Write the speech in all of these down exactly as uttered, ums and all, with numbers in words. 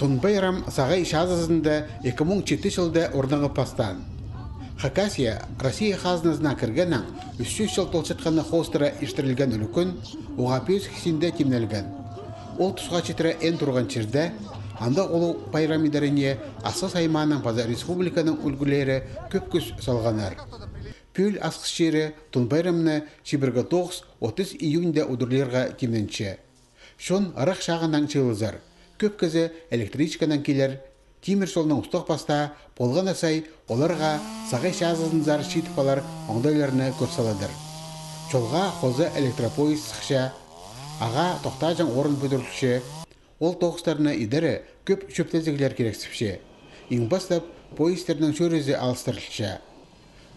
Тун пайрам сағай чазызында ікі муң читі чылда орнығып пастаан. Хакасия Россия хазназына кіргеннең ӱс чӱс чыл толчатханны хоостыра иртірілген ӱлӱкӱн уғаа пӧзік синде тимнелген. Ол тусха читіре эн турған чирде андағ улуғ пайрам идеріне Асхыс аймааның паза республиканың ӱлгӱлері кӧп кӱс салғаннар. Пӱӱл Асхыс чирі Тун пайрамны чибіргі тоғыс, отыс июньда удурлирға тимненче. Чон ырах чағынаң чыылызар. Кӧп кізі электричканаң килер. Тимір чолның устағ-пастаа полған на сай оларға сағай чазызынзар читіп алар оңдайларны кӧр саладыр. Чолға хоза электропоезд сыхча, ағаа тохтаҷаң орын пӱдірілче. Ол тоғыстарны идере кӧп чӧптезіглер кирексіпче. Иң пастап поездтернің чӧрізі алыстырылча.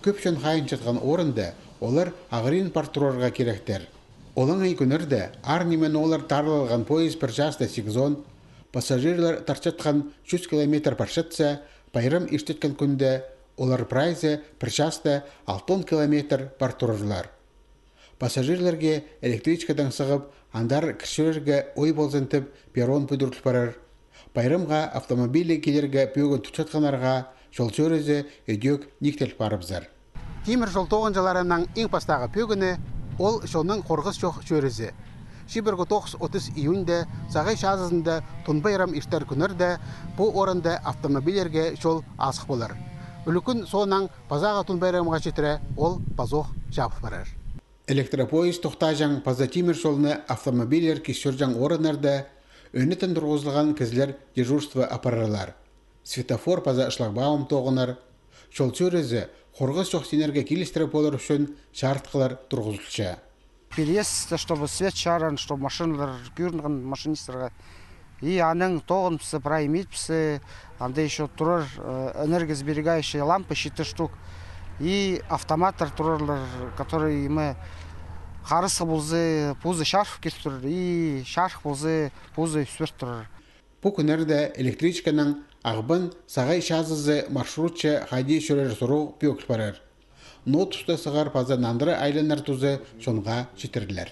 Кӧп чон хайынчатхан орында олар ағырин пар турарға киректер. Олаңай кӱннерде аар ниме-ноо таарлалған поезд пір часта сигізон, пассажирлар тарчатхан чӱс километр парчатса, пайрам иртчеткен кӱнде олар прайзы пір часта алтон километр пар турарлар. Пассажирларға электричкадаң сығып, андар кір чӧрерге ой ползын тіп, перрон пӱдіріл парар. Пайрамға автомобильде килерге пӧгін тутчатханнарға чол чӧрізі ідӧк никтел парыбызар. Тимір чол тоғынҷыларының иң пастағы пӧгіні — ол чонның хорғыс чох чӧрізі. Чибіргі тоғыс, отыс июньда, сағай чазызында Тун пайрам иртер кӱннерде пу орында автомобильлерге чол азых полар. Ӱлӱкӱн соонаң пазағы Тун пайрамға читіре ол пазох чабыл парар. Электропоезд тохтаҷаң паза тимір чолны автомобильлер кис чӧрҷең орыннарда ӧнетін турғызылған кізілер дежурство апарарлар. Светофор паза шлагбаум тоғынар. Чол чӧрізі хорғыс чох синерге килістіре полар ӱчӱн чарытхылар турғызылча. Переезд, чтобы свет чарыған, чтобы машиналар кӧрінген машинистерге. И анаң тоғын піссе, прай мит піссе, анда ещё турар, э, энергосберегающая лампа, читі штук. И автоматтар турарлар, которые ниме, харысха полза, пузы чарых киліп турар, и чарых полза, пузы ӱс пиріп турар. Пу кӱннерде электричканың Ағбан — Сағай чазызы маршрутча хайди чӧрер сурығ пӧгіл парар. Ноо туста сығар паза нандыра айланар тузы чонға читірілер.